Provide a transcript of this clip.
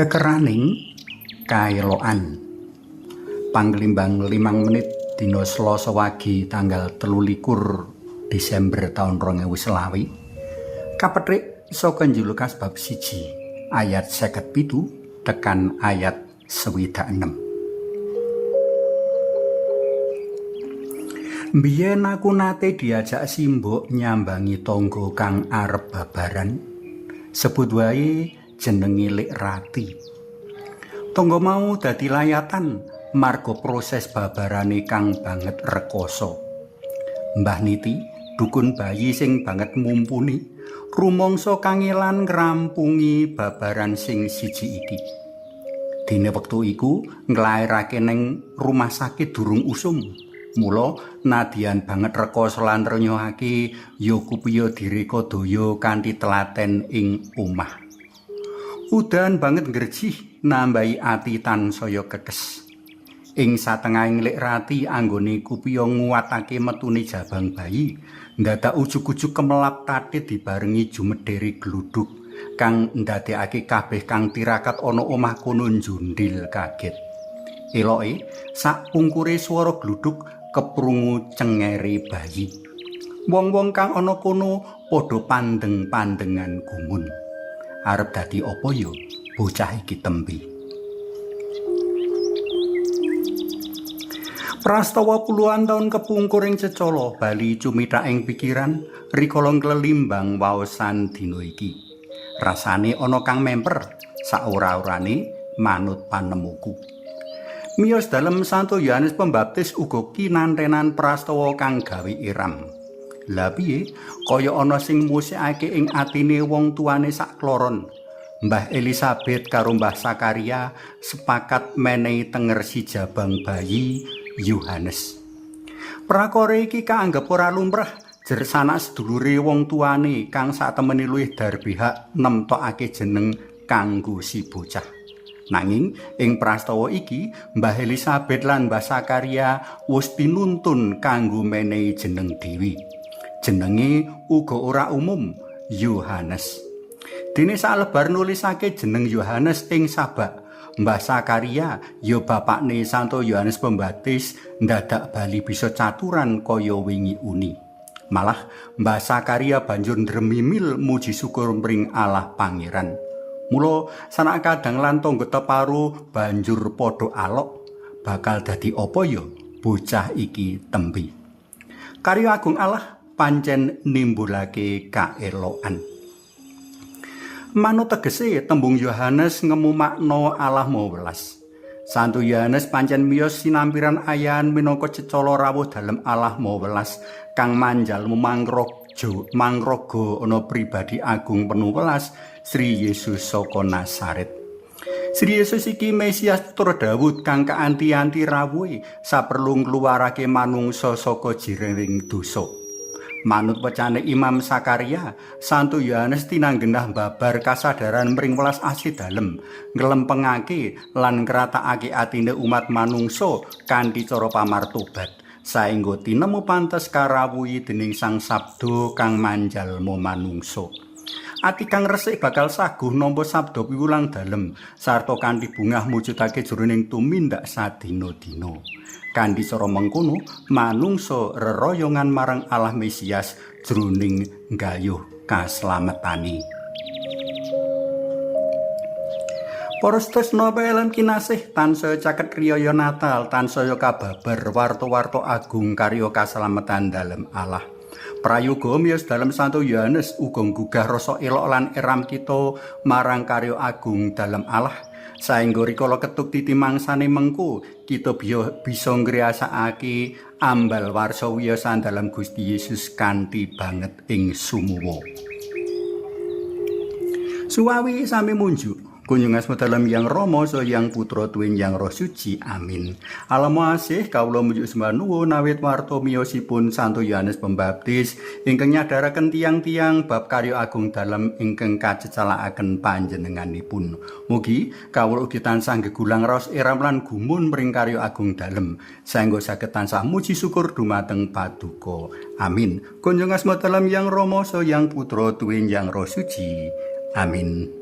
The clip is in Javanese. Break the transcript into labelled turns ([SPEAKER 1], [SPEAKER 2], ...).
[SPEAKER 1] Kekeraning kaelokan. Panglimbang 5 menit dina Selasa wagi tanggal 23 Desember taun 2020. Kapethik saka Injil Lukas bab 1 ayat 57 tekan ayat 66. Mbiyen aku nate diajak simbok nyambangi tangga kang arep babaran. Sebut wae jenenge Lik Rati. Tangga mau dadi layatan marga proses babarane kang banget rekoso. Mbah Niti, dukun bayi sing banget mumpuni, rumangsa kangelan ngrampungi babaran sing siji iki. Dene wektu iku nglairake ning rumah sakit durung usum. Mula nadyan banget rekoso lan trenyuhake ya kupiya direka daya kanthi telaten ing omah. Udan banget ngrejih nambahi ati tansaya kekes. Ing satengahing Lik Rati anggone kupiya nguwatake metune jabang bayi, ndadak ujug-ujug kemelap tatit dibarengi jumedhere gluduk kang ndadekake kabeh kang tirakat ana omah kono njundil kaget. Eloke sak pungkure swara gluduk keprungu cengere bayi. Wong-wong kang ana kono padha pandeng-pandengan gumun. Arep dadi apa ya bocah iki tembe. Prastawa puluhan taun kepungkur ing cecala bali cumithak ing pikiran rikala nglelimbang waosan dina iki. Rasane ana kang memper saora-orane manut panemuku. Miyos dalem Santo Yohanes Pembaptis uga kinantenan prastawa kang gawe iram. Lah piye kaya ana sing musikake ing atine wong tuane sakloron. Mbah Elizabeth karo Mbah Sakaria sepakat menehi tenger si jabang bayi Yohanes. Prakara iki kaanggep ora lumrah jer sanak sedulure wong tuane kang satemene luwih darbihak nemtokake jeneng kanggo si bocah. Nanging ing prastawa iki Mbah Elizabeth lan Mbah Sakaria wis tinuntun kanggo menehi jeneng dewi. Jenenge uga ora umum, Yohanes. Dene salebar nulisake jeneng Yohanes ing sabak, Mbah Sakaria ya bapakne Santo Yohanes Pembaptis ndadak bali bisa caturan kaya wingi uni. Malah Mbah Sakaria banjur ndremimil muji syukur mring Allah Pangeran. Mula sanak kadang lan tangga teparo banjur padha alok, bakal dadi apa ya bocah iki tembe. Karya agung Allah pancen nimbulake kaelokan. Manut tegese tembung Yohanes ngemu makna Allah Maha Welas. Santo Yohanes pancen miyos sinampiran ayahan minangka cecala rawuh dalem Allah Maha Welas kang manjalmu mangroga ana pribadi agung penuh welas Sri Yesus saka Nazaret. Sri Yesus iki Mesias putra Daud kang kaanti-anti rawuhe saperlu ngluwarake manungsa saka jering dosa. Manut wecane Imam Sakaria, Santo Yohanes tinanggenah babar kasadaran mring welas asih dalem, nglempengake lan ngratakake atine umat manungsa kanthi cara pamartobat, saengga tinemu pantes karawuhi dening Sang Sabda kang manjalma manungsa. Ati kang resik bakal saguh nampa sabda piwulang dalem sarta kanthi bungah mujudake jroning tumindak sadina-dina. Kanthi cara mengkono, manungsa reroyongan marang Allah Mesias jroning nggayuh kaslametane. Para tresna lan kinasih, tansaya caket riyaya Natal, tansaya kababar warta-warta agung karya kaslametan dalem Allah. Prayoga miyos dalem Santo Yohanes uga nggugah rasa elok lan eram kita marang karya agung dalem Allah. Saengga rikala ketuk titi mangsane mengko kita bisa ngriyasakake ambal warsa wiyosan dalem Gusti Yesus kanthi banget ing sumuwa. Suwawi sami munjuk. Kunjung asma dalem Yang Rama saha Yang Putra tuwin Yang Roh Suci. Amin. Allah Maha Asih, kawula mujuk sembah nuwun awit warta miyosipun Santo Yohanes Pembaptis ingkang nyadharaken tiyang-tiyang bab karya agung dalem ingkang kacecalakaken panjenenganipun. Mugi kawula ugi tansah gegulang raos eram lan gumun mring karya agung dalem saengga saged tansah muji syukur dumateng Paduka. Amin. Kunjung asma dalem Yang Rama saha Yang Putra tuwin Yang Roh Suci. Amin.